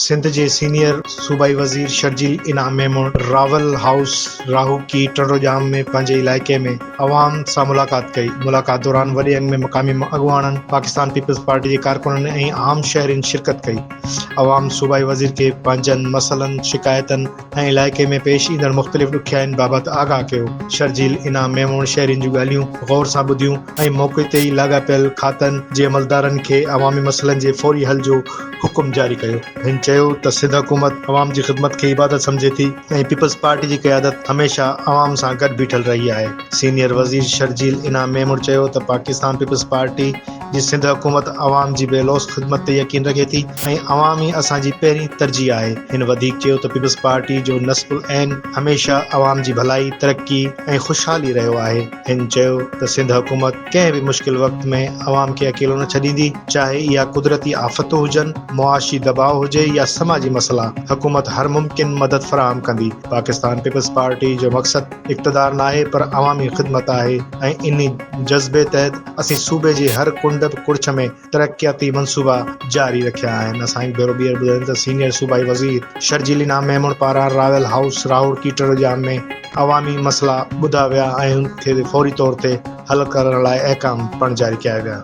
سنڌ جي سينيئر صوبائي وزير شرجيل انعام ميمڻ راول هائوس راهوڪي ٽنڊوڄام ۾ پنهنجي علائقي ۾ عوام سان ملاقات ڪئي. ملاقات دوران وڏي انگ ۾ مقامي اڳواڻن، پاڪستان پيپلز پارٽي جي ڪارڪنن ۽ عام شهرين شرڪت ڪئي. عوام صوبائي وزير کي پنهنجن مسئلن، شڪايتن ۽ علائقي ۾ پيش ايندڙ مختلف ڏکيائين بابت آگاهه ڪيو. شرجيل انعام ميمڻ شهرين جون ڳالهيون غور سان ٻڌيون ۽ موقعي تي ئي لاڳاپيل کاتن جي عملدارن کي عوامي مسئلن جي فوري حل جو حڪم جاري ڪيو. هن چيو ته سنڌ حڪومت عوام جي خدمت کي عبادت سمجهي ٿي ۽ پيپلز پارٽي جي قيادت هميشه عوام سان گڏ بيٺل رهي آهي. سينيئر وزير شرجيل انعام ميمڻ چيو ته پاڪستان پيپلز پارٽي جي سنڌ حڪومت عوام جي بي لوث خدمت تي يقين رکي ٿي ۽ عوام ئي اسان جي پهرين ترجيح آهي. هن وڌيڪ چيو ته پيپلز پارٽي جو نصب العين هميشه عوام جي ڀلائي، ترقي ۽ خوشحالي رهيو آهي. هن چيو ته سنڌ حڪومت ڪنهن به مشڪل وقت ۾ عوام کي اڪيلو نه ڇڏيندي، چاهي اها قدرتي آفتون هجن، معاشي دٻاء هجي يا سماجي مسئلا، حڪومت هر ممڪن مدد فراهم ڪندي. پاڪستان پيپلز پارٽي جو مقصد اقتدار ناهي پر عوامي خدمت آهي ۽ انهي جذبي تحت اسين صوبي جي هر ڪنڊ ڪڙڇ ۾ ترقياتي منصوبا جاري رکيا آهن. اسان هڪ ڀيرو ٻيهر ٻڌايون ته سينيئر صوبائي وزير شرجيل انعام ميمڻ پاران راول هائوس راهوڙڪي ٽرڙ ڄام ۾ عوامي مسئلا ٻڌا ويا ۽ ان کي فوري طور تي حل ڪرڻ لاء احڪام پڻ جاري ڪيا ويا.